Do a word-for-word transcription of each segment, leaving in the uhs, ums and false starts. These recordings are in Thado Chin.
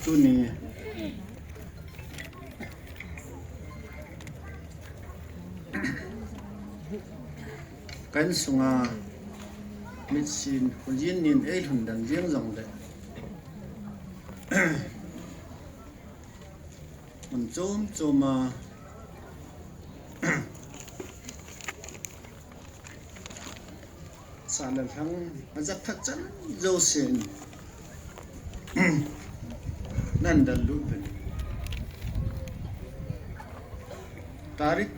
Tuni ka insunga mitsin khojin nin eilhun dan jeng jongle, mun chom choma sa le lhang ajat thachan jousen nan dal lut uvin. Tarik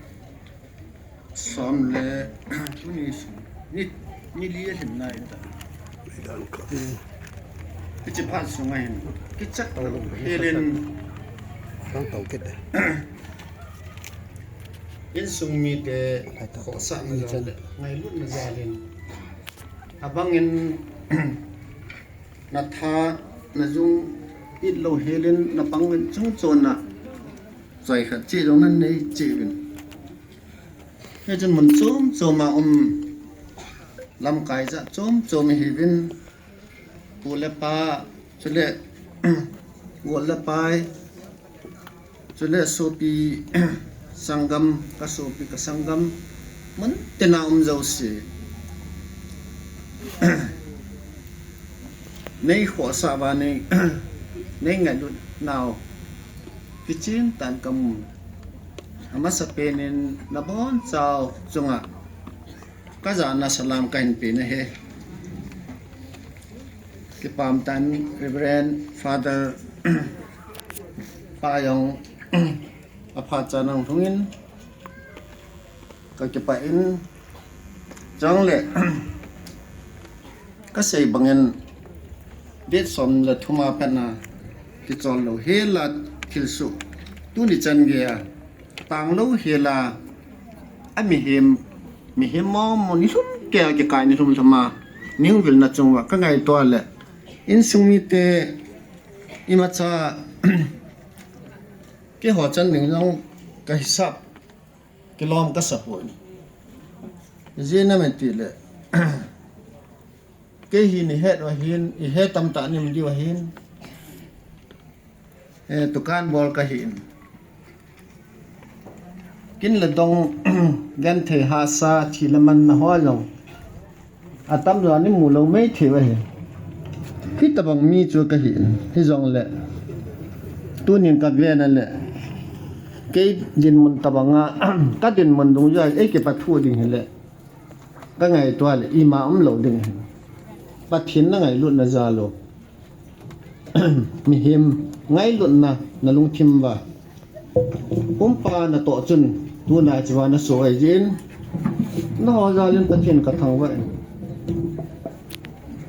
som le tuni sung ni, ni li a hin nai ta. Kichi phat sunga hin kichak lo helin. Tang tau kit de. Insung mite khohsahna jal le ngailutna jal in abangin na tha na jung it lo helin na pang uvin chungchon a choi khat chi jong nan nei chi uvin. Hichun mun chom choma um lamkai jat chom chom ihiuvin, pu le pa, chule gol le pai, chule sopi sanggam, ka sopi ka sanggam, mun tina um jouse. Nei khohsah uva nei, nei ngailut nau kichen tah in kamu. Amasapen in nabonchau chunga kajana salam kahin pe nahi. Kipah tah in Reverend Father pa jong aphat chan ahung lhungin, ka kipah in, chule ka sei bangin date som le thum a pat na kichol lou hel a thilsoh tuni chan geiya tang lou hel a, a mihem, mihem momo nilhum keiya kikai nilhum lhum a, ningvilna chung uva ka ngaito le insung mite imacha keiho chan ding jong ka hisap kilom ka sa poi. Ijeh inem itile, kei hi ni het uva hin, i het tam tah nim diu ahin. Eh, dukan bol ka hin. Kin le dong, genthei hahsa, thi le manna ho jong atam jo a ni mu lou mei thei uva hi. Hitabang mi chu ka hin, hijongle tunin ka ven a le, kei dinmun tabang a, ka dinmun dungjuia ei kipathu ding hile, ka ngaito le ima um lou ding ahi. Pathen na ngailutna jal u, mihem ngailutna na lungthim uva pumpa natoh chun tuna hiche va naso ahi jin, nangho jal in Pathen ka thangvah in,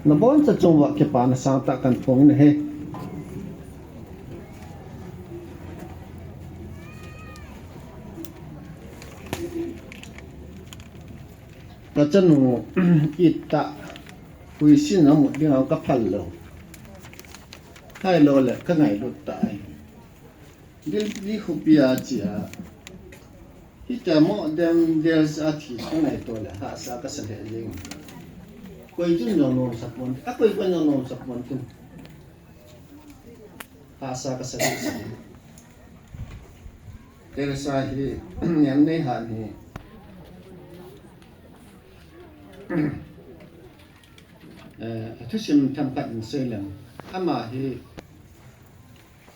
naboncha chung uva kipana sangtah kahin phong in ahi. Ka chanu it tah, huisin a mut ding a ka phal lou. Hilou le ka ngailut tah ahi. Dil di khopia chia. Hitia mo dem del sa thi ka ngaito le hahsa ka sa le jing. Koi chun jong nom sa pon, a koi koi jong nom sa pon chun. Hahsa ka sa le jing. Teresa hi, niam nei han hi. Eh, athusim themkhat in sei leng. Ama hi,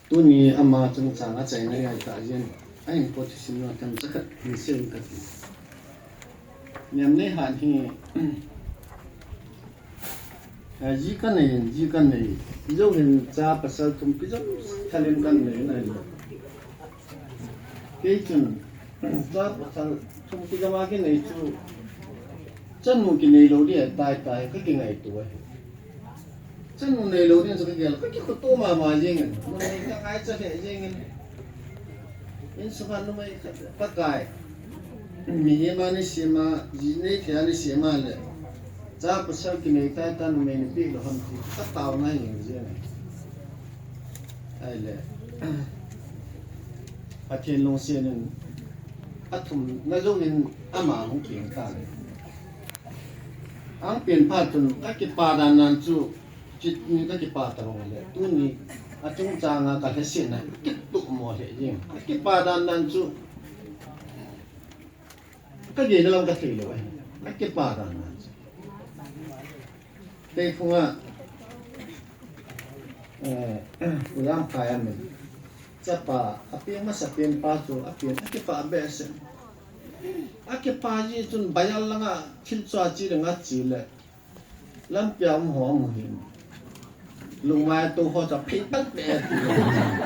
tuni ama chungchang a chaina ngai tah jin. Ahin po thusim na themcha khat in sei kati. Niam nei han hi, eh, ji ka nei, ji ka nei. Jou hin cha pasal thum kijom thalin ka nei na lo. Kei chun, cha pasal thum kijom a kinei chu, chanu kinei lou ding ahitai tai, ka kingaito ahi. Chanu nei lou ding chu ka gel, ka kikhoto mama jeng in, numei ka ngaicha lheh jeng in. Insunga numei khat, Pakai, mihem a nei sem a, ji nei thei a nei sem a le, cha pasal kinei tai ta, numei nei peh lou ham ti, ka taona jeng jeng in. Ahile, Pathen lungset in athumna jouvin ama hung peng tan. Ahung peng phat chun ka kipa dan nan chu, Chutni ka kipa tabang le, tuni a chungchang a ka lhasetna kituh mo lheh jeng. Ka kipa dan dan chu, ka gel lam ka thei lou ahi. Ka kipa dan dan chu. Tei phung a, eh, u Lamkai a min. Chapa, a peng masa pen pa chu, a peng, a kipa behseh. A kipa ji chun bayal langa, thil chu a chi langa chi le. Lampi a um ho mu hin. Lungmai a tou ho cha phei pat pe ti.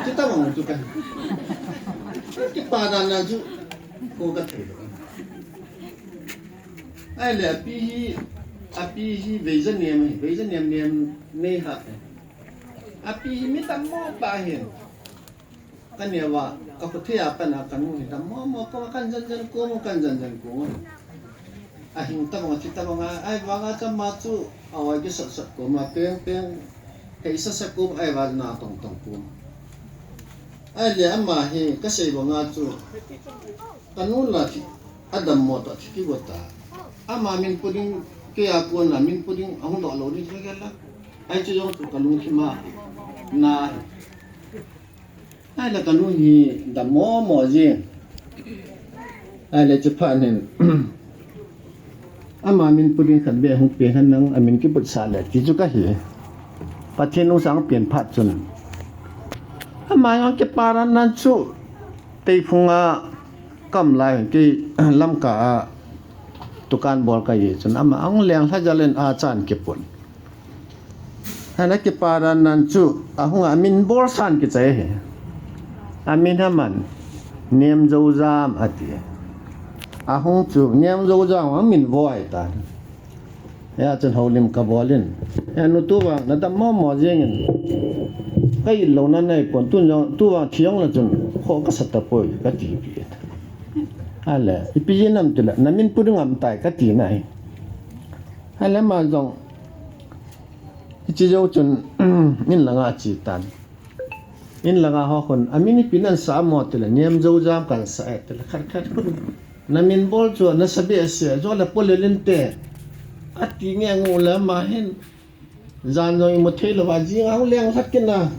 Chu tabang chu ka. Kipa dan dan chu ko ka thei lou. Ahile api hi, api hi veija nem hi, veija nem nem nei ha. Api hi mi tam mo pa hin. Ka neo a, ka khuthei a pat a ka nu hi dam mo mo ko, kan jan jan ko mo, kan jan jan ko mo. A hing tabang, a thi tabang a, ahivang a chama chu, a oi kisat sat ko ma, peng peng, hei sa sa ko, ahivang na tong tong ko. Ahile ama hi, ka sei bang a chu, ka nu la thi, a dam mo ta thi kigo ta. Ama min pu ding, kei a kon a min pu ding, a hung doh lou ding, ka gel a. Ahi chu jong chu ka lungthim a, na hi. Ahile ka nu hi dam mo mo jeng. Ahile chu phat hin. Ama min pu ding khat beh hung pe hen lang a min kiput sah le ti chu ka hi. Pathen nungsang pen phat chun. Ama jong kipa dan dan chu tei phung a ka um lai hin kei Lamka a tukan bol ka hi chun ama hung leng lha jal in a chan kipun. Ana kipa dan dan chu, a hung a min bol san kichai hi. A min ha man, Nem Jou Jam a ti. A hung chu, Nem Jou Jam a min voi ta. Hia chun houlim ka bol in. He nu tu vang, na dam mo mo jeng in. Ka it lou na nei pon, tu jong, tu vang thi jong la chun, kho ka sa ta poi, ka ti pi. Ahile, ipi jeh ham ti le, na min pu ding um tai, ka ti na hi. Ahile ama jong, Hiche jou chun, in langa a che tan. In langa ho khun, a min ipi nan sa mo ti le, Nem Jou Jam kan sa e ti le, khat khat khun. Na min bol chu, na sa behseh, jo le po le lin te. A ti nge ngu le ama hin. Jan jong imu thei lou va, jing a hung leng lhat kit na.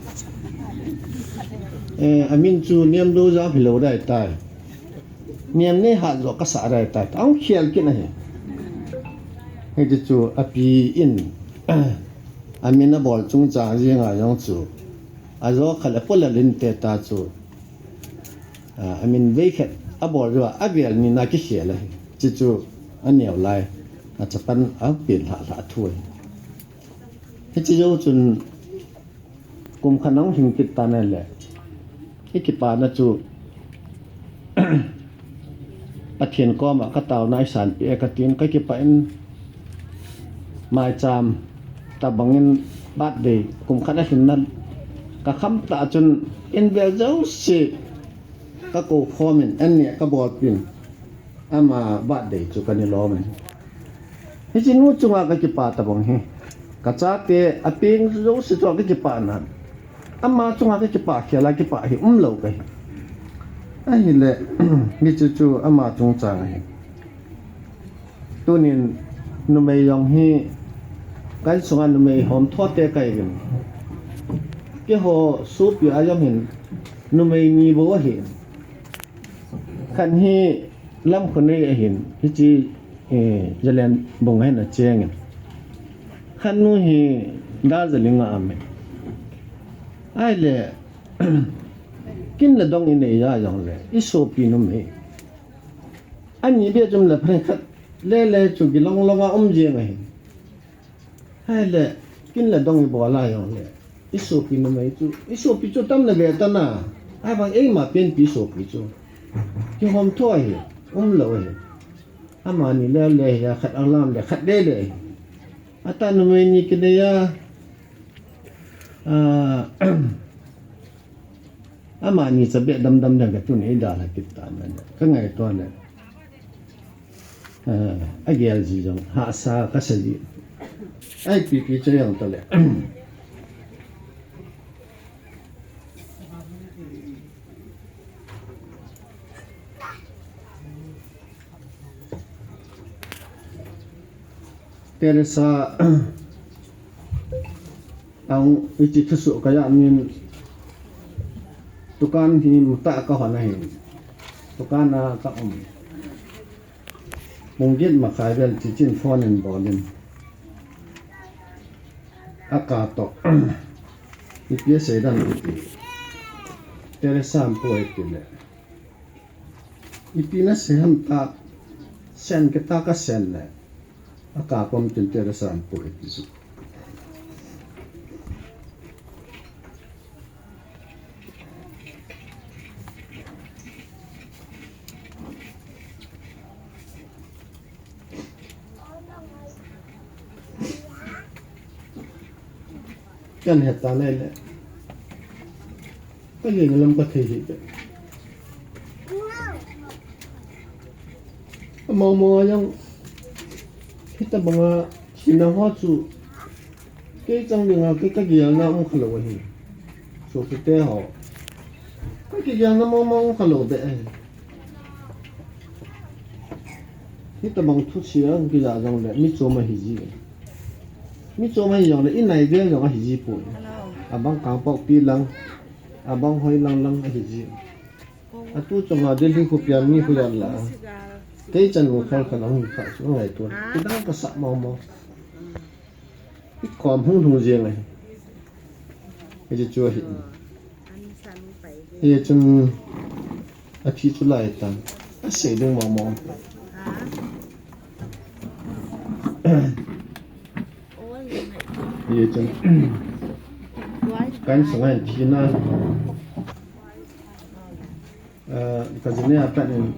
Eh, a min chu Nem Jou Jam hi lou dai tai. Nem nei hat jo ka sa dai tai. A hung khel kit na hi. Hiti chu a pi in. A min a bol chungchang jeng a jong chu, a jo khat le po le lin te ta chu, a, a min vei khat a bol jo a vel ni na kikhel ahi. Chu chu a neo lai, a chapan a pin lha lha thu ahi. Hiti jou chun kum khat nung hing kit ta na le. I kipana chu Pathen koma ka taona i sanpeh e ka tin ka kipah in, maicham tabang in birthday kum khat a hin na ka kham ta chun in vel jouse ka kou khom in an ne ka bolpin ama birthday chu ka ni lom in. Hiche nu chunga ka kipah tabang hi. Ka chate a peng jouse chu ka kipah nan. Ama chunga ka kipah khel a kipah hi um lou ka hi. Ahile, hiche chu ama chungchang ahi. Tunin numei jong hi, ka insunga numei hom tho te ka hi uvin. Keiho sopi a jong hin, numei ni bou ahi. Khat hi Lamkhonei ahin, hiche, eh, Zalen bung ahin a cheng in. Khat nu hi Darjeeling a um in. Ahile, kin le dong i nei a jong le, i sopi numei. Ani beh chom le phen khat le le chu kilong long a um jeng ahi. Ahile, kin le dong i bol a jong le. I sopi numei chu, i sopi chu tam na ve ta na. Ahivang eima penpi sopi chu. Kihom tho ahi, um lou ahi. Amani le le hi a khat a lam le khat le le hi. Ata numei ni kinei a. Ah, amani cha beh dam dam le ka tun ei dalha kit ta na le. Ka ngaito le. Ah, a gel ji jong, hahsa ka sa ji. Ai, pi pi chu jong ta le. Teresa, Ang iti thusuh kaya min tukan hi mata ka hon ahi. Tukan a ka um. Mungit makai vel titin phone in bolin. Aka to. Ipi a seidan iti. Teresa ampu iti le. Ipi na seham ta sen ke ta ka sen le. Aka pom tin Teresa ampu iti su. Kan heta nai le. Ka le lam ka thei hi. Amo mo yang hita banga sina ho chu. Kei chang dinga kei ka gelna um khalou ahi. Sopite ho. Ka kigelna mama um khalou be ahi. Hitabang thusia kija jong le mi chom ahi ji. Mi chom ahi jong le i nai be jong ahi ji poi. Abang Kangpokpi lang, abang hoi lang lang ahi ji. Atu chunga Delhi khopi a mi khu jan la. Kei chan mu khal khan ahung kha chu ngaito. Kidang ka sa mama. Ikom hung hung jeng ahi. Hichu chu ahi. Hichun athi chu lai tan. Asei ding mong mong. Hichun kan sunga thina. Eh, ka jine a pat in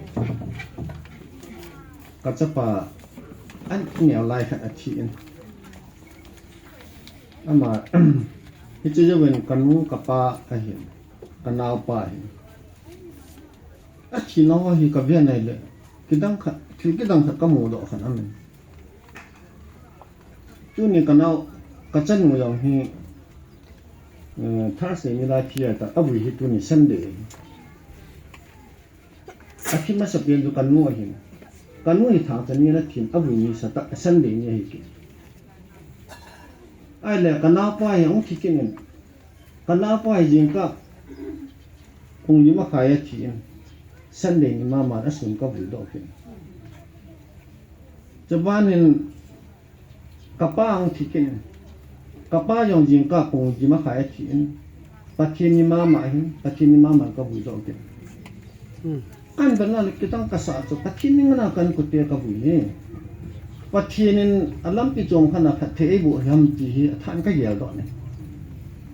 ka chapa an neo lai khat athi in. Ama, hiche jouvin ka nu ka pa ahin, ka naopa ahin. Athina ho hi ka ve nai le, kidang khat, thil kidang khat ka mudoh khat aum in. Tuni ka nao, ka chanu jong hi, eh, Thursday ni lai thi a ta, avui hi tuni Sunday ahi. Athi masa pen chu ka nu ahin. Ka nu hi Thangcha ni ana thin, avui ni sa ta, Sunday ni ahi kit. Ahile, ka naopa hi ahung thi kit in. Ka naopa hi jingkah pung li makhai a thi in. Sunday ni mama a sun ka vui doh kit. Chuban in, ka pa ahung thi kit in. Ka pa jong jingkah pung li makhai a thi in. Pathen ni mama hin, Pathen ni mama ka vui doh kit. Hmm. Kan bel na le kitang ka sa chu, Pathen ni ngana kan kut te ka vui ni. Pathen in a lampi chom khat a phatthei eiboh ham ti hi athan ka gel doh ni.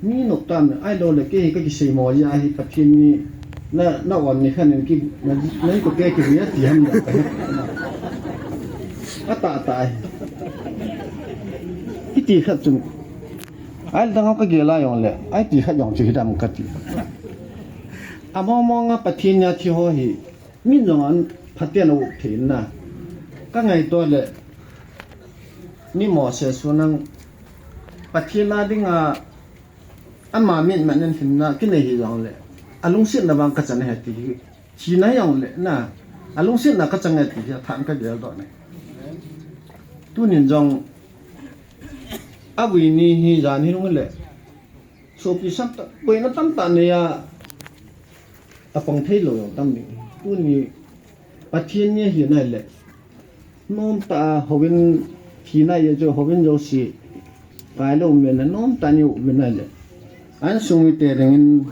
Mi nop tam ni, ahilou le kei hi ka kisei mo jeh a hi Pathen ni na, na on ni khan in ki, na, na kut te kivui a ti ham doh ka he. Ata, ata hi. Hiti khat chun. Ahile dang ka gel a jong le, ahi ti khat jong chu hidam ka ti. Amo mo nga Pathen ni a thi ho hi, min jong an phaten a up thei in na. Ka ngaito le, ni Moses ho nang Pathen a dinga, ama min man in hinna kinei hi jong le, alungsetna vang ka chan ahi ti hi, thina jong le na, alungsetna ka chan ahi ti hi, athan ka gel doh ni. Tunin jong, avui ni hi jan hi lung le, Sopi sap ta, boina tamtah nei a, apang thei lou jong tam ding. Tuni Pathen ni ahi nai le, nomtah a houin thina a chu houin jouse, kai lou men a nomtah ni um nai le. An sung mite dingin,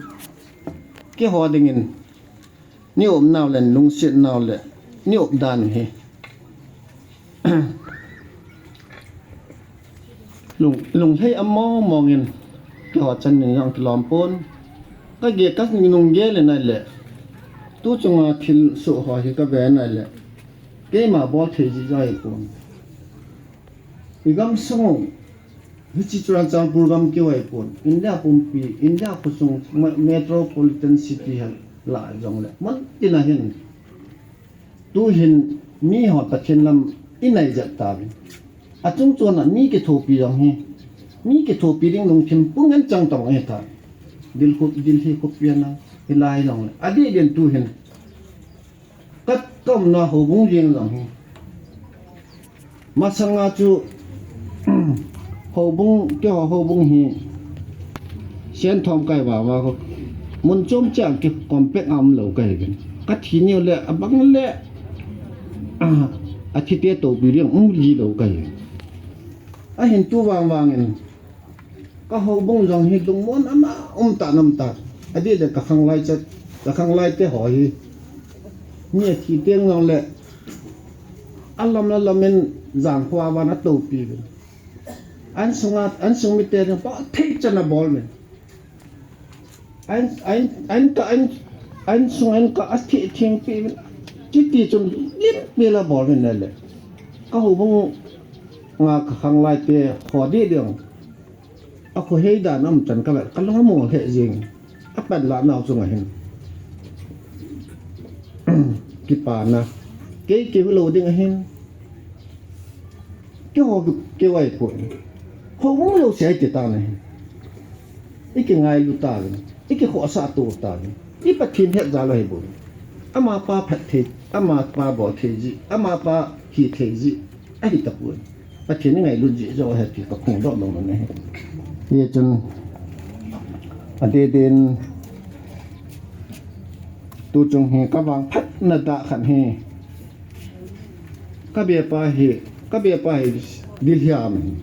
keiho dingin, ni um nau le, lungset nau le, ni um dan hi. Lung, lunglhai a mong mong in, keiho chan in jong kilom pon. Ka gel, ka nung gel in ahile. Tu chunga thilsoh ho hi ka ve in ahile. Keima bol thei ji jong ahi pon. I gamsung, hiche Churachandpur gam keu ahi pon. India pumpi, India khosung, me-, metropolitan city hel lah jong le. Mun tina hin. Tu hin mi ho Pathen lam i nai jep tauvin. Achung chon a mi kithopi jong hi. Mi kithopi ding lungthim pung ngen chang tong ahi ta. Dil khu, Delhi khopi a na, hilai jong le. Adeh din tu hin. Ka, ka umna houbung jeng jong hi. Masanga chu, houbung, keiho houbung hi. Sen thom kai vang vang ko. Mun chom chang ki compact a um lou kai ken. Ka thi niu le abang le. A, a thi te to bi riang um ji lou kai. A hin tu vang vang in. Ka houbung jong hi lungmon ama um ta nam ta. A di le ka khang lai chat, ka khang lai te ho hi. Ni a thi teng jong le. A lam la lam in jang khua van a to pi. An sunga, an sung mi te jong pa thei chan a bol me. An, an, an ka, an, an sung an ka a thi thing pi. Chiti chun lim mi la bol me le. Ka houbung nga ka khang lai te ho di diang. A kho hei dan am chan ka vet, ka lung a mol he jing. A pan la nau chung a hin. Kipana. Kei kei lo ding a hin. Kei ho kei wai ko. Ho mo lo se ai te ta na hin. I kei ngai lu ta le. I kei kho sa to ta le. I Pathen het ja lo he bo. Ama pa phat thei, ama pa bol thei ji, ama pa hi thei ji. Ahi tapoi. Pathen in ngailut jeh joh ahi ti ka phongdoh lou na ahi. Hichun, adeh din, tuchung hi ka vangphatna dah khat hi. Ka bepa hi, ka bepa hi Delhi a um ahi.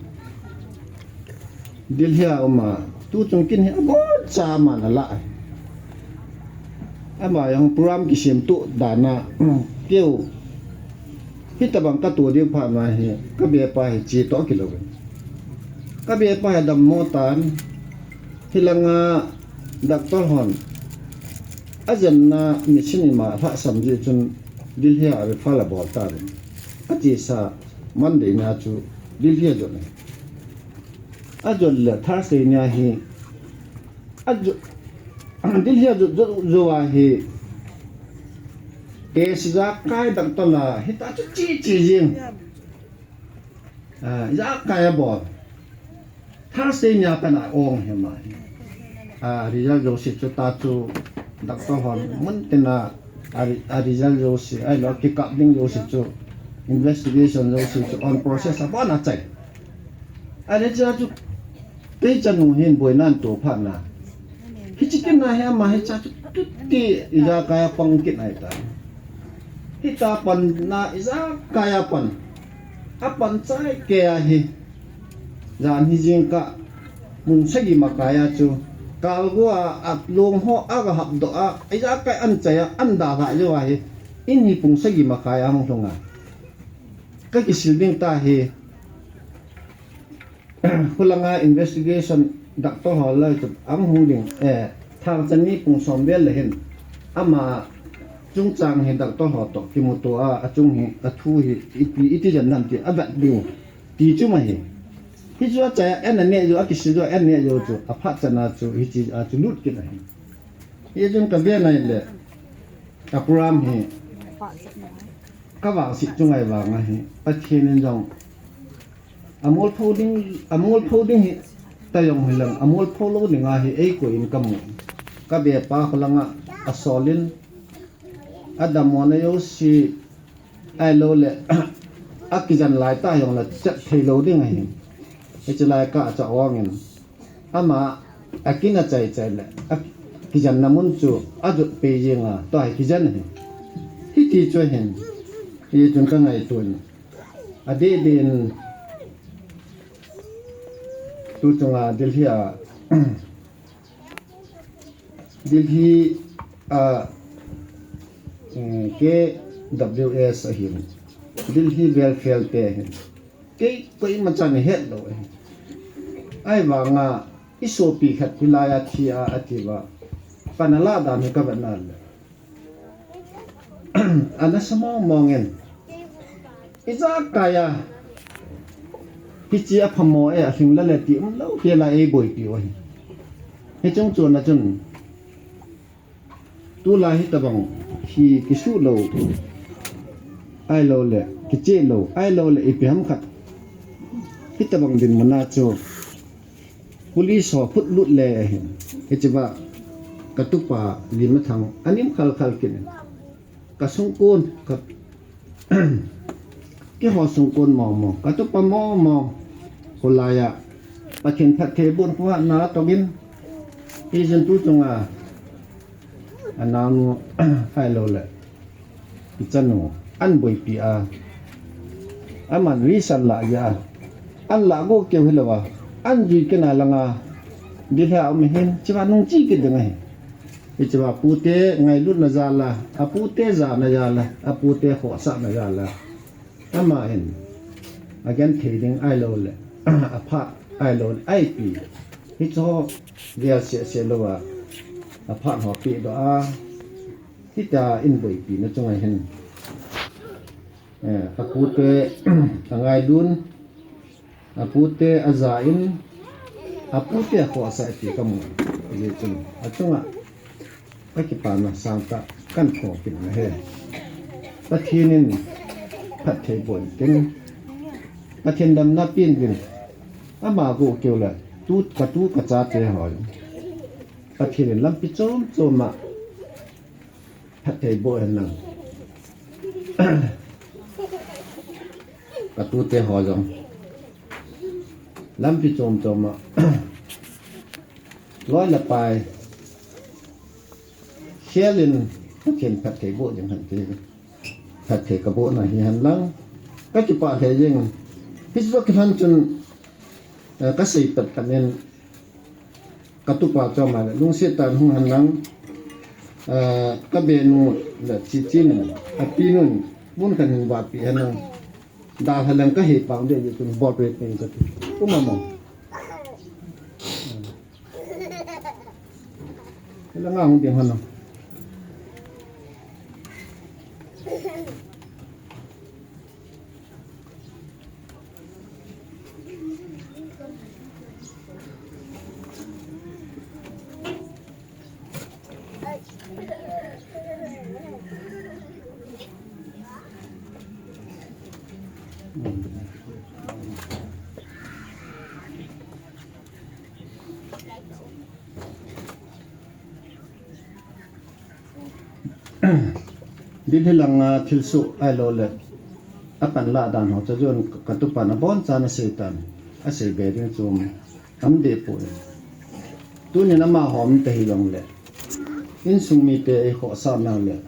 Delhi a um a, tuchung kin hi aboncha aman alah ahi. Ama jong program kisemtup dan a, keu, hitabang ka to ding phat ma hi, ka bepa hi che toh kilou in. Ka bepa hi dammo tan, hilanga doctor hon, ajenna machine ima lhahsam jeh chun, Delhi a refer abol tan. Achesa Monday nia chu, Delhi a jon ahi. Ajot le Thursday nia hi, ajot, Delhi ajot, jot, jot a hi, test ijakai doctor la, hita chu che che jing. Ah, ijakai abol. Thursday nia pat a ong hi ma hi. Ah, result jouse chu ta chu, doctor hon, mun tin a, a, a result jouse, ahilou, kikap ding jouse chu, investigation jouse chu, on process abon a chai. Ahile cha chu, kei chanu hin boina ato phat na. Hiche kin na hi ama hi cha chu, tuti ijakai a pang kit ahi ta. Hita pan na ijakai a pan. Apan chai kei ahi. Jan hi jingkah, pung sagi makai a chu. Kalgo a, along ho, aga hapdoh a, ijakai an chai a, an dalha jou ahi. In hi pung sagi makai a hung lhung a. Ka kisil ding ta hi. Khulanga investigation doctor ho lai chu ahung ding, eh, thangchan ni pung som vel le hin. Ama chungchang hi doctor ho toh kimuto a, achung hi, athu hi, ipi, iti jan nam ti, avet ding. Ti chu ma hi. Hichu achai a, an ane jou, akisi jou, an ane jou chu, aphat chan a chu, hiche a chu lut kit ahi. Hichun ka ve nai le, ka program hi, ka vangset chu ngai vang ahi, Pathen in jong, Amol pho ding, amol pho ding hi, ta jong hi lang, amol pho lou ding ahi, eikoi in ka mu. Ka bepa kholanga, asol in, adammo na jouse, ahilou le, akijen lai ta jong la, chat thei lou ding ahi. Hiche lai ka cha ong in. Ama, akin achai chai le, akijen na mun chu, ajot pe jing a, tua hi kijen ahi. Hiti chu hin, hichun ka ngaito in. Adeh din, tuchunga Delhi a, Delhi a, eh, K W S ahin, Delhi Welfare te ahin, kei koima chan ahet lou ahi. Ahivanga, isopi khat hilai a thi a, ati uva, pan ala dan hi ka vet na le. Ana sa mong mong in. Ijakai a. Hiche a phamo e, alhing lale ti umlou, hela eiboipi u ahi. Hichung chun a chun. Tulai hitabang, hi kisuh lou. Ahilou le, kicheh lou. Ahilou le, ipi ham khat. Hitabang dinmun a chu. Police ho phut lut le ahin. Hiche va ka tupa Limathang anim khal khal kit in. Ka sungkon, ka, keiho sungkon mong mong. Ka tupa mong mong. Kholai a. Pathen phattheiboh phatna tong in. Hijeh chun tu chunga anaonu ahilou le ichanu an boipi a, aman risk an lah jeh a, an lah go keu hilou a, an jui kit na langa Delhi a um hin, hichea nung che kit ding ahi. Hichea pute ngailutna jal a, apute jana jal a, apute khohsahna jal a, ama hin agenthei ding ahilou le aphat ahilou le aipi, hicheho gel sehseh louva aphat ho pedoh a, hitia in boipina chunga hin, eh, apute angailun, apute aja in, apute akhohsah ti kamu. Hijeh chun achunga kakipana sangtah kahin phong kit ahi. Pathen in phatthei boh intin, Pathen damna pen tin, ama go keu le tu, katu kachate ho, Pathen in lampi chom chom a phatthei boh hen lang. Katute ho jong lampi chom chom a loi le pai khel in Pathen phatthei boh ding hen ti, phatthei kabohna hi hen lang, kakipah lheh jeng. Hiche joh kilhon chun, eh, kasei pat pat in, katupa chom a le lungset tah in hung hen lang, eh, kabenu le chichi in, apinu in mun khat hin vahpeh hen lang, dalha leng kahe pang ding chun bol pe pe kati. Uma mo. Langa hung ding hen lang. Delhi langa thilsoh ahilou le apanlah dan ho chu jong katupan abonchan asei tan, asei be ding chu um deh poi. Tunin amaho um ta hijongle, insung mite eikhohsah nau le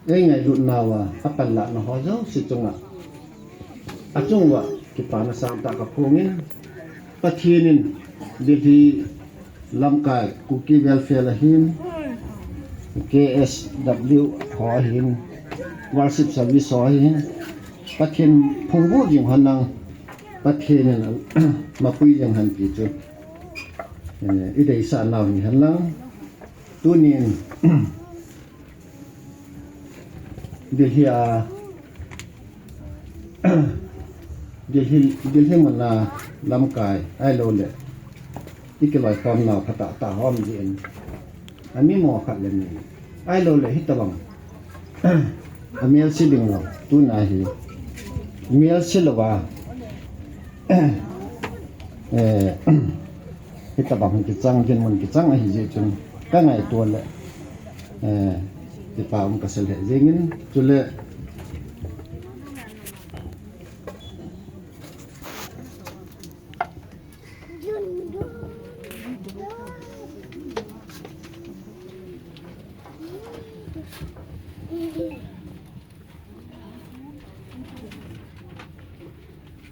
eingailutnauva apanlahna ho jouse chunga, achunguva kipana sangtah kaphongin, Pathen in Delhi lamkai Kuki Welfare ahin, K S W ho ahin, Worship Service ho ahin, Pathen phungvuh jing hen lang, Pathen in mapui jing hen ti chu, eh, ideisah nau hi hen lang. Tunin Delhi a, Delhi, Delhi muna lamkai ahilou le ikiloikhom nau phatah tah ho um jin, ami mo khat le ni ahilou le hitobang amelse ding lou tuna hi, melse louva, eh, hitobang kichang, dinmun kichang ahi jeh chun kangaito le, eh, kipa um kasei lheh jengin, chule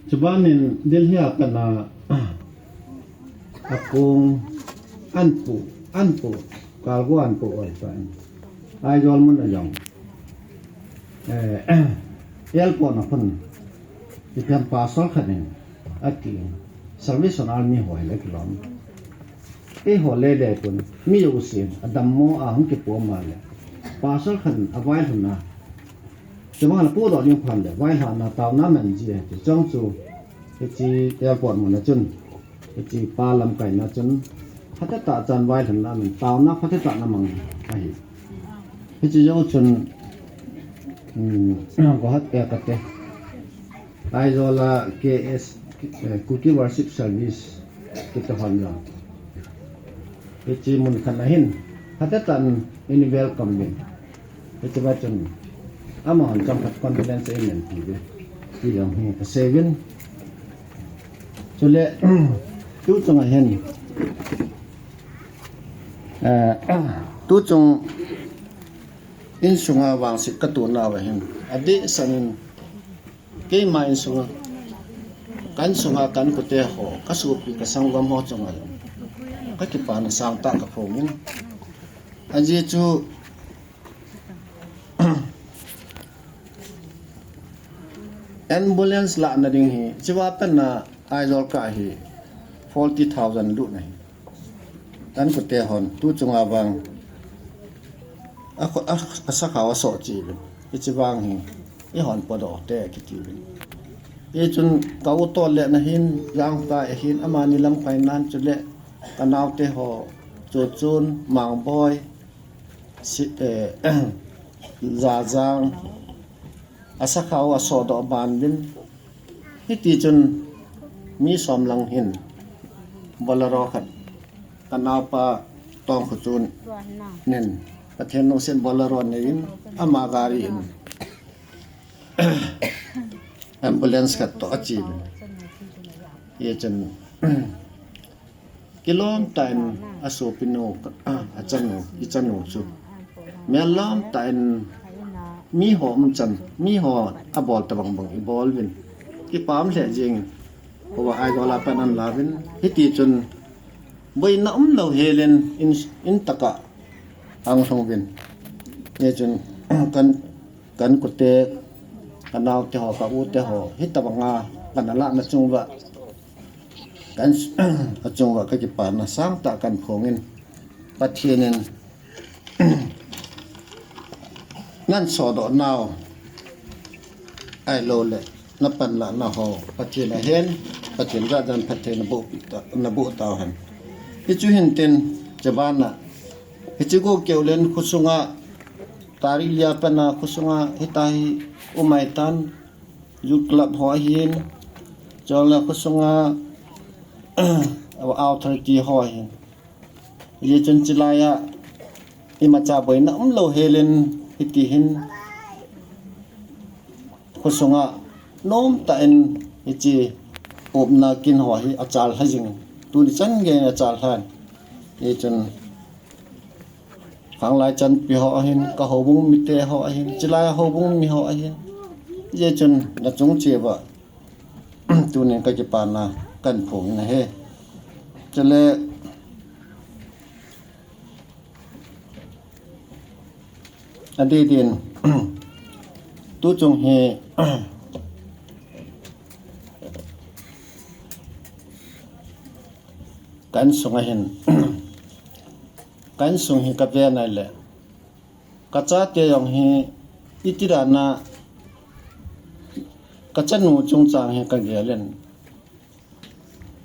Chubanin Delhi a pat a, akong anpu, anpu, cargo anpu oi pan, Aizawl mun a jong, eh, airport a khun, ipi ham pastor khat in ati, Salvation Army ho hile kilom. Eiho lele pun, mi jousen adammo a hung kipu ma le, pastor khat in availhun a, chubang le pudoh ding phat le vailhahna taona man ji ahi ti chang chu, hiche airport mun a chun, hiche pa lamkaina chun, phatechan vailhunna man, taona phatechan amang ahi. Hiche jou chun, um, Guwahati a kate, Aizawl a K S, eh, Kuki Worship Service kiti hon jong, hiche mun khat a hin phatechan in welcome uvin. Hiche va chun amahon chomkhat condolence ahin pi uve ti jong hi kasei uvin. Chule, tu chunga hin Eh, tuchung insunga vangset katoh nauva hin, adeh sanin keima insunga, kainsunga kainkote ho, kasopi kasanggam ho chunga kakipana sangtah kaphongin. Ajeh chu ambulance lahna ding hi, chua patna Aizawl kah hi forty thousand lut ahi. Kainkote hon tuchunga vang a, a, asakhao asoh cheh uvin. Hiche vang hi eihon podoh te kiti uvin. Hichun ka u toh le nahin, Jangkai ahin, amani lamkai nan chule kanaote ho, Chuchun, Mangboi, si, eh, Zazang, asakhao asohdoh ban uvin. Hitichun mi som lang hin Bolero khat, kanaopa Tongkhochun in, Pathen lungset Bolero neiyin, ama gari in ambulance khat toh ache uvin. Hichun kilom tah in asopinu, achanu, ichanu chu melom tah in miho umchan, miho abol tabang bang ibol uvin, kipah lheh jengin, kho a Aizawl a pat ahin lauvin, hitichun boina umlou helin in, in tah a ahung lhung uvin. Hichun kan, kainkote, kanaote ho, ka u te ho, hitabanga kana lahna chunguva, kan, achunguva kakipana sangtah kaphongin, Pathen in nahin sohdoh nau ahilouleh napanlahna ho Pathen ahen, Pathen jahjan phatthei naboh ta, naboh tauhen. Hichu hintin, chabana hiche go keu len khosunga, tarik li a patna khosunga hitahi umai tan, youth club ho ahin, chule khosunga authority ho ahin. Hichun chulaiya imacha boina umlou helin hitihin khosunga nomtah in hiche upna kin ho hi achalha jing. Tuni chan geiyin achalhan. Hichun khanglai chanpi ho ahin, ka houbung mite ho ahin, chulai houbung mi ho ahin. Hichun nachung cheh uva tunin kakipana kaphongin ahi. Chule adeh din, tuchung hi ka insunga hin, ka insung hi kaven ahile, kachate jong hi iti dan a, kachanu chungchang hi kagelin.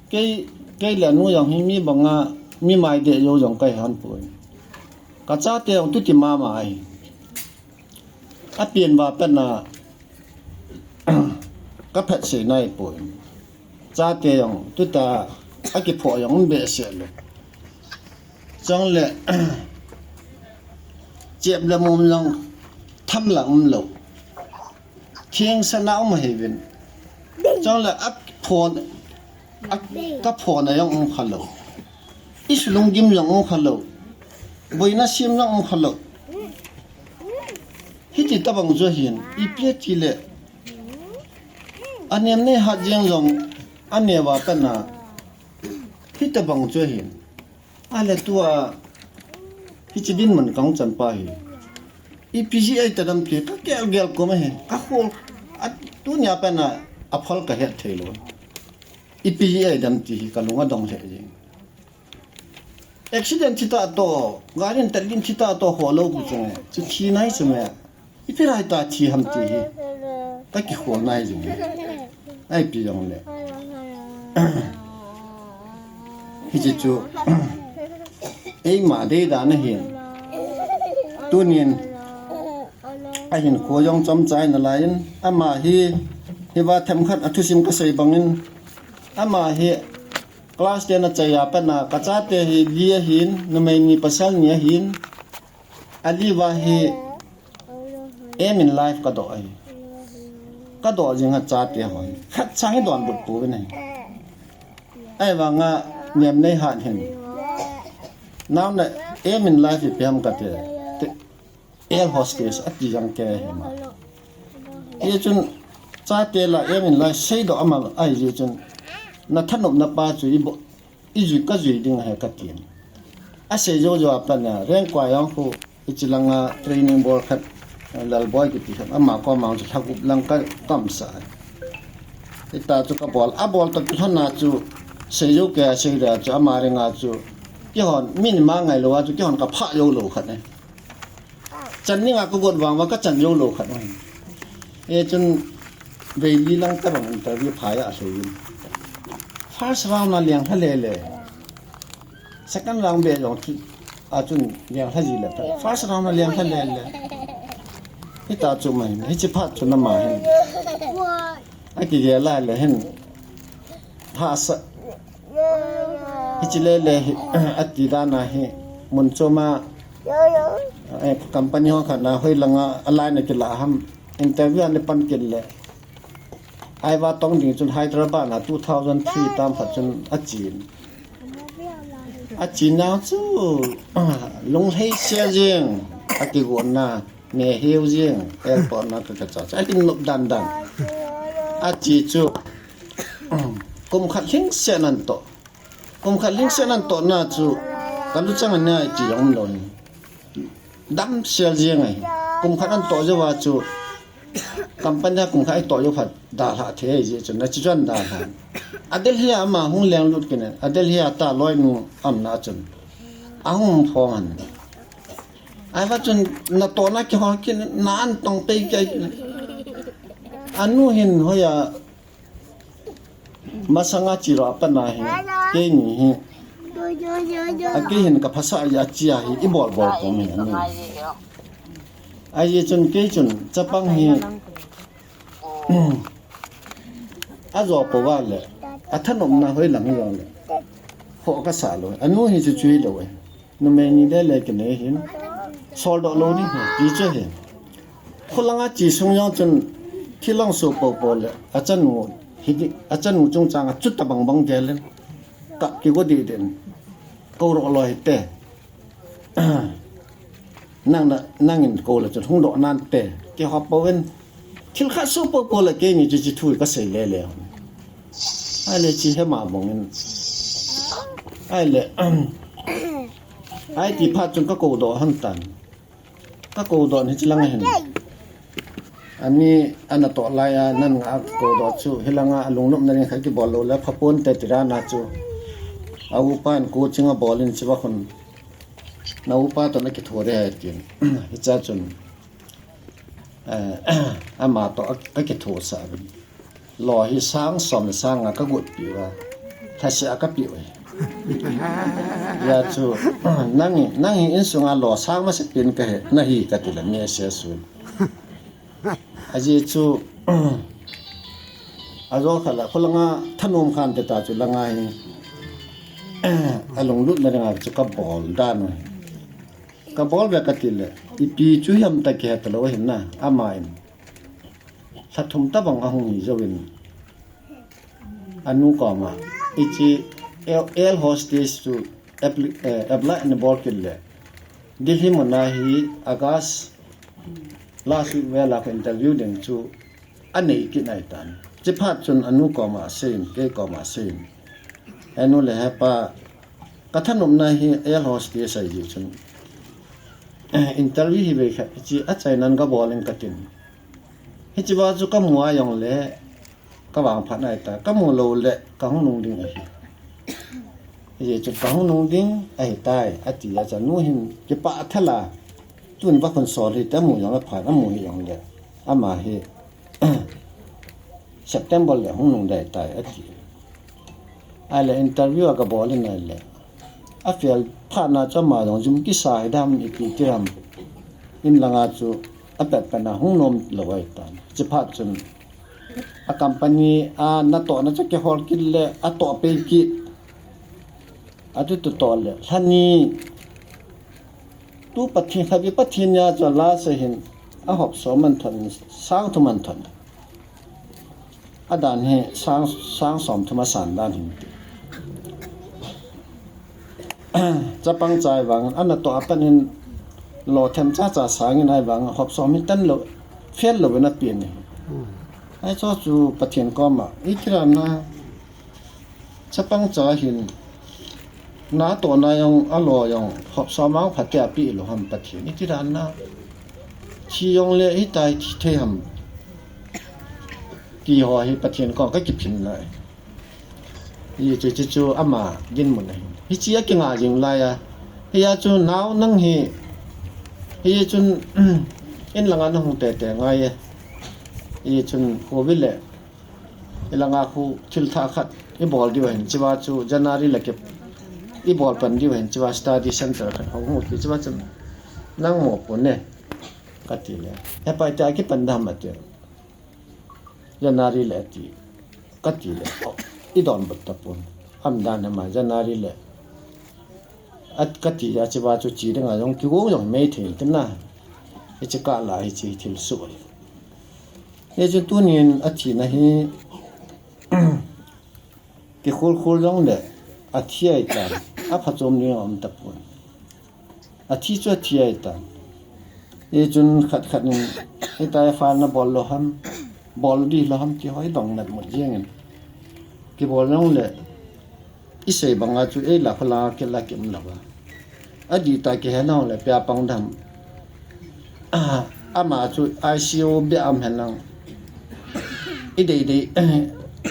Kei, kei le anu jong hi mi banga, mi maideh jou jong kahi hon poi. Kachate jong tuti mama ahi. Apen ba pen a, kaphatsei nai poi. Chate jong tuta akiphoh jong um behseh lou. Chule chep le mum jong tham lang umlou. Thengsan a um ahiuvin. Chule aphon, a, kaphon a jong um khalou. Isulunggim jong um khalou. Boina sem jong um khalou. Hiti tabang chu ahin, ipi atile, anem neihat jeng jong, aneo a pen a, hitabang chu ahin. Ahile tua, hiche dinmun kahung chan pa hi, ipi jeh a hitadem ti kagelgel kom ahi, kakhol, a, tunia pen a, aphal kahet theilou. Ipi jeh a hitadem ti hi kalung adong lheh jeng. Accident thi tah toh, gari in tatlin thi tah toh, holou khu chunge, chu thi nai chu me. Ipi lai ta thi ham ti hi kakikhol nai jing. Ipi jongle, hiche chu eima deidan ahin. Tunin ahinkho jong chomcha in alai in, ama hi, hiva themkhat a thusim kasei bangin, ama hi class ten achai a pat a, kachate hi li ahin, numei ni pasal ni ahin, ali uva hi aim in life kadoh ahi. Kadoh jing a chate ho hi khatcha hi donbut pouvin ahi. Ahivanga nem neihat hin, Nau na aim in life ipi ham kati. Te, air hostess ati jeng kei hi ma. Hichun chate la aim in life seidoh ama ahi jeh chun, na thanopna pa chu i bo, i jui, ka jui ding ahi kati. Asei jou jou a pat na, Rengkua jong khu, hiche langa training bol khat, Lalboi kiti khat, ama koma chu lha gup lang ka tamsah. Hita chu ka bol, a bol toh kilhon a chu, sei jou kei a sei dia chu, ama ring a chu, kihon, min ma ngai lou a chu, kihon ka phah jou lou khat ne. Chan ning a ka got vang va ka chan jou lou khat ne. Hichun, vei li lang tabang interview phai a sei in. First round a leng lha le le. Second round be jong chu, a chun leng lha ji le ta. First round a leng lha le le. Hita chu mai, hiche phat chu na ma hin. A kigel a le hin. Hahsa. Hiche le le hi, ati dan a hi. Mun chom a, eh, company ho khat na hoi langa, a line a kila ham. Interview a ni pan kit le. Aiva tong ding chun Hyderabad na two thousand three tam khat chun a chin. A chin na chu, lunglhai se jing, a kigonna, me hiu jing, airport na ka ka cha cha, a kin nop dan dan. A chi chu, kum khat lhing se nan to. Kum khat lhing se nan to na chu, ka lu chang a na chi jong lo ni. Dam sel jeng ahi. Kum khat an toh jou a chu, company a kum khat i toh jou phat dalha thei ahi jeh chun, na chi chuan dalha. A Delhi a ama hung leng lut kit in, a Delhi a ta loinu aum na chun. A hung phong an. Ahivang chun, na tohna kihol kit in, na an tong pei kei. A nu hin hoiya, Masanga chiro a pat na hi, keini hi. A kei hin ka phasah a chi a hi, i bol bol ko mi ani. Ahi chun kei chun, chapang hi, a jo po va le, a thanopna hoi lang hi jong le. Ho ka sa lo, a nu hi chu chui lo e. Numei ni le le kinei hin. Sol doh lou ni hi, ti chu hi. Khulanga chi sung jong chun thil hung so po po le, a chanu hi di, a chanu chungchang a chu tabang bang gel in. Kap kigo di den. Ko ro lo hi te. Nang na, nang in ko le chun hung doh nan te. Kihop po in. Thil khat so po po le keini chu chi thu ka sei le le. Ahile chi he ma bang in. Ahile, Ai ti phat chun ka ko doh han tan. Ka ko doh hi chi lang hin. Ani ana toh lai a nan nga ko doh chu hi langa a lungnopna ring khat kibol lou le pha pon te ti ra na chu. A upa in coaching a bol in chi va khun. Na upa toh na kitho de hai tin. Hicha chun. Eh, ama toh a, a kitho sa. Lo hi sang som le sang nga ka got pi va. Thase a ka pi ve. Ya chu, nang hi, nang hi insung a lo sang masa pin ka he, na hi ka ti la mi se su. Aji chu, a jo kha la, khulanga thanom khan te ta chu langa hi. A lunglut na nga chu ka bol dan. Ka bol ve ka ti le, ipi chu hiam ta kihe ta lo hin na, ama in. Lha thum tabang a hung hi jouvin. A nu koma. Hichi air, air hostess chu apply, eh, apply ana bol kit le. Delhi muna hi August last week vel a interview ding chu a nei kit nai tan. Chi phat chun a nu koma asei in, kei koma asei in. He nu le he pa, ka thanopna hi air hostess ahi jeh chun. Interview hi vei khat, hichi a chainan ka bol in ka tin. Hichi va chu ka mu a jong le, ka vangphat nai ta, ka mu lou le, ka hung nung ding ahi. Hichi chu ka hung nung ding ahi tai, ati a chu a nu hin, kipah thal a, tun va khun sol hi te mu jong le phat, a mu hi jong le, ama hi, September le hung nung dai tai, ati. Ahile interview a ka bol in ahile. A fail phat na chu ama jong jum kisa hi dam ipi ti ham. In langa chu a pet pet na hung nom lou ahi tan. Chi phat chun a company a natohna chu kihol kit le a toh pei kit. A tu tu toh le. Lha ni tu Pathen khat i Pathen nia chu a la se hin a hop so man thon sang thu man thon. A dan hi sang, sang som thum a san dan hin ti. chapang cha ahivangin, ana toh a pat in lothem chacha sangin ahivangin, hop som hi tan lou, fail lou in apen ahi. Ahi chu chu Pathen koma, iti dan a, chapang cha hin, natohna jong, alo jong, hop som a phatea apeh lou ham Pathen, iti dan a, thi jongle hitia thi thei ham, ti ho hi Pathen koma kakiphin lai. Hiche chu, chu ama dinmun ahi. Hiche a kinga jing lai a. Hia chu nao nang hi. Hichun, in langa nahung tete ngai e. Hichun covid le. Ilanga khu thil thah khat. Ibol diu ahin chuva chu January le kip. Ibol pan diu ahin chuva study center khat hung hu ti chuva chun. Nang mo pon e. Kati le. Hepa tia kipan dam ati. January le ati. Kati le. Oh, idonbut tapon. Aum dan hama January le. At kati a chuva chu che dinga jong kigong jong mei thei tina. Hiche kah la hiche thil soh. Hichu tunin athina hi. Kikhol khol jongle athi ahitan. Aphachom ding aum tapon. Athi chu athi ahitan. Hichun khat khat in, hitia FIR nabol lou ham, bol ding lou ham ti ho idong nat mut jeng in. Kibol jongle, isei banga chu eila khola kila kium lou a. Adih tah kihe nau le pia pang dam. Ah, ama chu ICU bia um hen lang. Idei dei,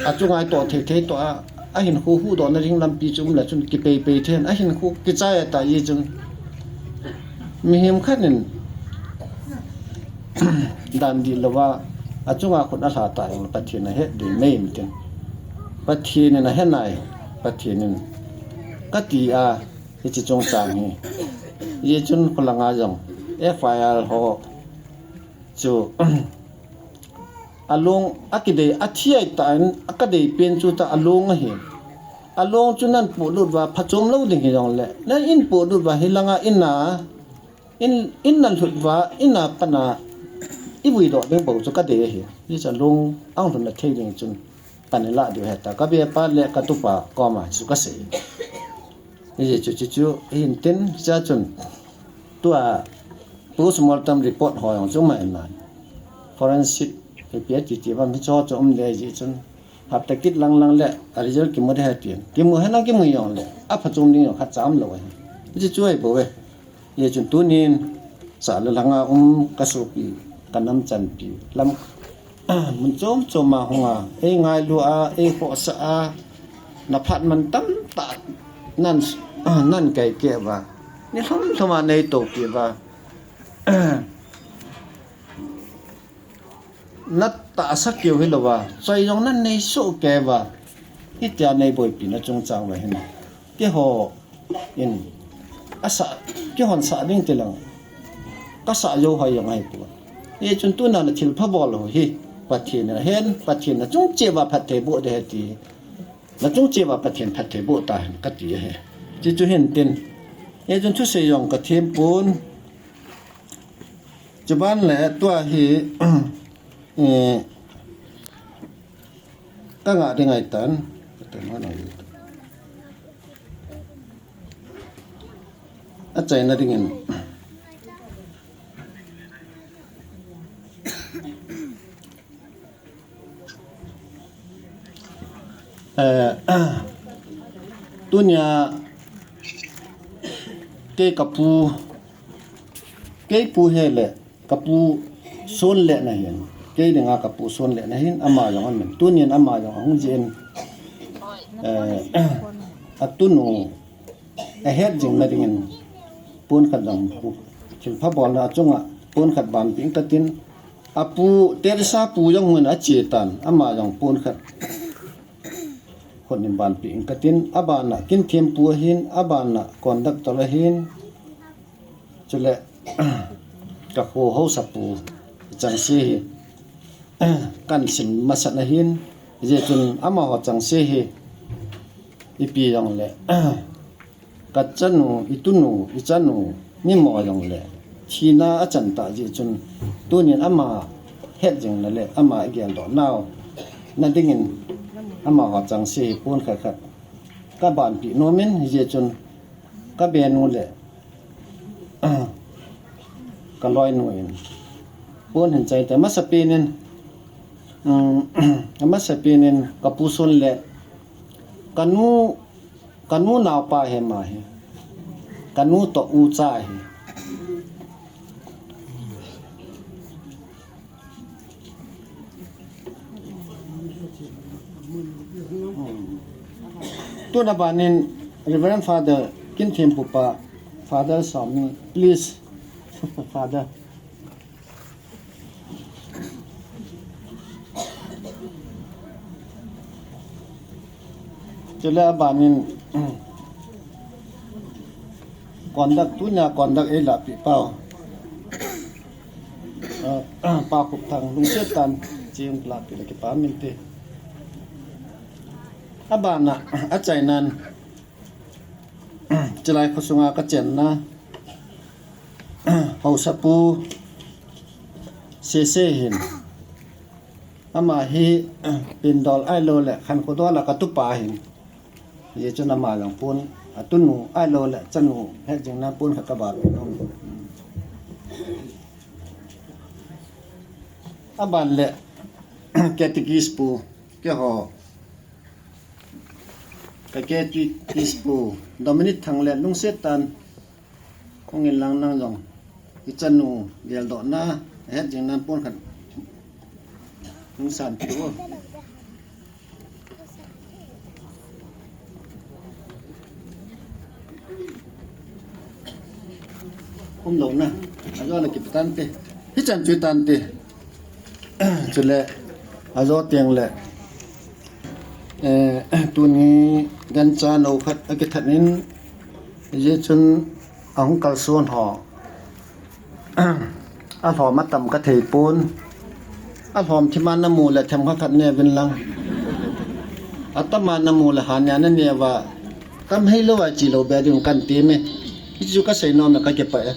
achunga itoh thei thei toh a, ahinkho huhdohna ding lampi chu um le chun kipei pei thei, ahinkho kichai ta ji chun. Mihem khat in dan dih louva, achunga khut alha ta jong Pathen in ahet ding mei tin. Pathen in ahe nai, Pathen in kati a, hiche chungchang hi. Hichun khulanga jong FIR ho chu along akidei, athi ahitan, akadei pen chu ta along ahi. Along chu nan polut uva phachom lou ding hijongle, nan in polut uva hilanga in a, in, in nan lhut uva, in a pat a ivui doh ding bou chu kadei ahi. Hichu along ahung lhun na thei ding chun. Pan ilah diu ahi ta, kabepa le katupa koma chu kasei. Hichu, chu, chu, hintin, hichea chun. Tua postmortem report ho jong chu mai nan. Forensic, ipi ati ti bang hichu chu um ding ahi chun. Hapta kit lang lang le, a result kimu ding ahi tin. Kimu hen lang kimu jongle, aphachom ding jong khatcha um lou ahi. Hichu chu ahi bou ve. Hichun tunin, sah le lhanga um kasopi, kanam chanpi, lam, mun chom chom a hunga, eingailu a, eikhohsah a, naphat man tamtah nan, nan kaikeh uva, nilhum lhum a neitopi uva. Natahsa keu hilouva, choi jong nan neisoh kei uva. Hitia neiboipi na chungchang uva hin. Keiho in, asa, keihon sah ding tilang. Kasah jou hoi jong ahipoi. Hichun tuna nathilpha bol ho hi. Pathen in ahen, Pathen in nachung cheh uva phatthei boh ding ahi ti. Nachung cheh uva Pathen phatthei boh tahen kati ahi. Hichu hintin. Hichun thusei jong kathem pon. Chuban le tua hi, eh, kanga ding ahitan. Achaina dingin. Eh, tunia kei kapu, kei pu hele, kapu son le nahin, kei dinga kapu son le nahin, ama jong amin. Tunin ama jong ahung jin, eh, atunu, ahet jing na dingin pon khat jong pu, thilpha bolna achunga pon khat banpi ing katin, apu Teresa pu jong hung in ache tan, ama jong pon khat hon in banpi ing katin, abana Kinthem pu ahin, abana conductor ahin, chule kakho haosapu changse hi, kan sim masat ahin, hijeh chun amaho changse hi, ipi jongle, kachanu, itunu, ichanu, mimo jongle, thina achan tah jeh chun, tunin ama het jing nale, ama igeldoh nau, na dingin, amaho changse hi pon khat khat kabanpi nomin, hijeh chun, ka benu le ka loinu in pon hin chai te. Masapen in, um, masapen in ka pu Sun le ka nu, ka nu naopa hi ama hi. Ka nu toh ucha hi. Tuna banin Reverend Father Kinthempu pa, Father Sami, please. Father. Chule abanin conduct, tunia conduct eilahpeh pau. Ah, Pa Khupthang lungset tah in ching lahpeh le kipa min te. Abana, achainan, chulai khosunga kachenna, Haosapu Sese hin. Ama hi, Pindol ahilou le, Khankhodol a katupa hin. Hijeh chun ama jong pon, atunu ahilou le, chanu, hetjing nan pon khat kaba pe nom. Aban le, Catechist pu, keiho. Ka Catechist pu, Dominic Thang le, lungset tah in, hung in lang nang jong. Ichanu, geldohna, hetjing nan pon khat. Lungsan pi o. Umlou na, ajo le kipe tante. Hichan chu tante. Chule, ajo teng le. Eh, tuni gancha nou khat akithat in, hijeh chun ahung kalson ho. Alhom atam kathei pon. Alhom thima namu le themkhat khat neuvin lang. Atama namu le hania naneuva. Tam heilou a chilou be ding kan ti me. Hichu kasei nom e kakipah e.